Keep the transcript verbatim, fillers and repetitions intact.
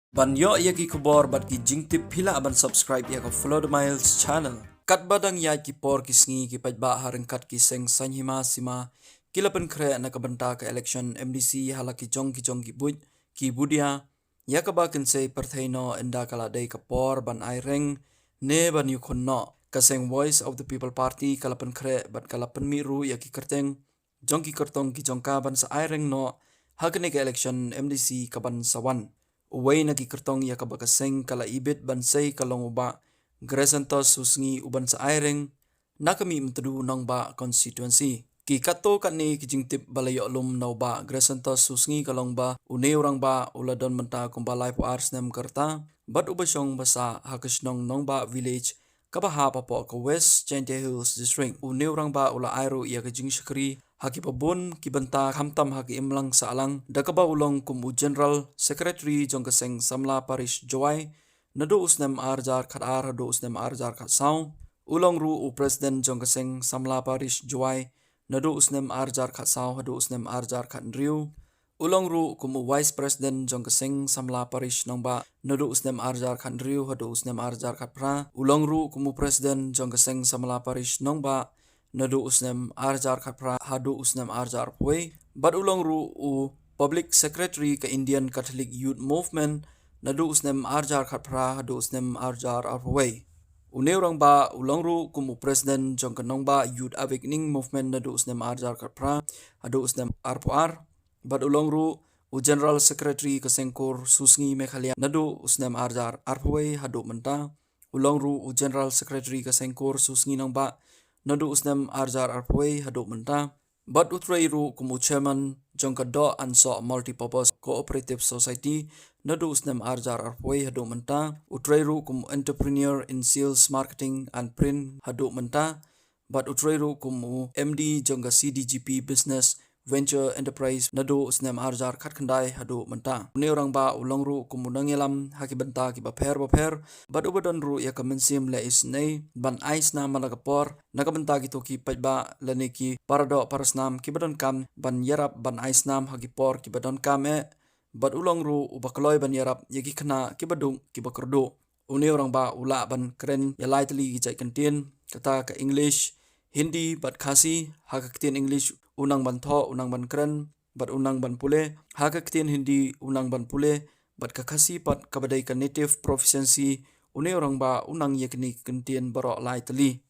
Ban ïoh ïa ki khubor bad ki jingtip, phi lah ban subscribe ïa ka Follow the Miles channel. Katba dang ïaid ki por ki sngi, ki paidbah ha ryngkat ki seng saiñ hima sima ki la pynkhreh na ka bynta ka election M D C ha la ki jong ki jong ki buit ki budia, ïa kaba kin sei pyrthei noh ynda ka la dei ka por ban ai reng ne ban ïukhun noh. Ka seng Voice of the People Party ka la pynkhreh bad ka la pynmih ruh ïa ki kyrteng jong ki kyrtong ki jong ka ban sa ai reng noh ha kane ka election M D C ka ban sa wan. Uwei na ki kyrtong ïa kaba ka seng ka la ibit ban sei ka long u Bah Gracentous Susngi u ban sa ai reng na ka Mihmyntdu Nongbah constituency. Ki katto katne ki jingtip ba la ïoh lum na u Bah Gracentous Susngi ka long ba une u rangbah u la don mynta kumba laiphew ar snem ka rta bad uba shong ba sah ha ka shnong Nongbah Village kaba hap hapoh ka West Jaintia Hills District. Une u rangbah u la ai ruh ïa ka jingshakri ha kiba bun ki bynta, khamtam ha ka imlang sahlang, da kaba u long kum u General Secretary jong ka seng Samla Parish Jowai naduh u snem ar hajar khat ar haduh u snem ar hajar khat saw. U long ruh u President jong ka seng Samla Parish Jowai naduh u snem ar hajar khat saw haduh u snem ar hajar khat hynriew. U long ruh kum u Vice President jong ka seng Samla Parish Nongbah naduh u snem ar hajar khat hynriew haduh u snem ar hajar khat phra. U long ruh kum u President jong ka seng Samla Parish Nongbah naduh u snem ar hajar khat phra haduh u snem ar hajar arphew wei. Bad u long ruh u Public Secretary ka Indian Catholic Youth Movement naduh u snem ar hajar khat phra haduh u snem ar hajar arphew wei. Une u rangbah u long ruh kum u President jong ka Nongbah Youth Awakening Movement naduh u snem ar hajar khat phra haduh u snem arphew ar. Bad u long ruh u General Secretary ka Seng Kur Susngi Meghalaya naduh u snem ar hajar arphew wei haduh mynta. U long ruh u General Secretary ka Seng Kur Susngi Nongbah naduh u snem ar hajar arphew wei haduh mynta. Bad u trei ruh kum u Chairman jong ka Doh Ansoh Multipurpose Cooperative Society naduh u snem ar hajar arphew wei haduh mynta. U trei ruh kum u Entrepreneur in Sales, Marketing and Print haduh mynta. Bad u trei ruh kum u M D jong ka C D G P Business Venture Enterprise naduh u snem ar hajar khat khyndai haduh mynta. Une u rangbah u long ruh kum u nongïalam ha ki bynta kiba pher bapher bad uba don ruh ïa ka mynsiem leh isynei ban ai snam man la ka por na ka bynta kito ki paidbah lane ki paradoh parasnam kiba donkam ban ïarap ban ai snam ha ki por kiba donkam eh. Bad u long ruh uba kloi ban ïarap ïa ki khynnah kiba duk kiba kyrduh. Une u rangbah u lah ban kren ïa lai tylli ki jait kyntien, kata ka English, Hindi bad Khasi. Ha ka ktien English u nang ban thoh, u nang ban kren bad u nang ban pule. Ha ka ktien Hindi u nang ban pule bad ka Khasi pat kaba dei ka native proficiency, une u rangbah u nang ïa kine ki kyntien baroh lai tylli.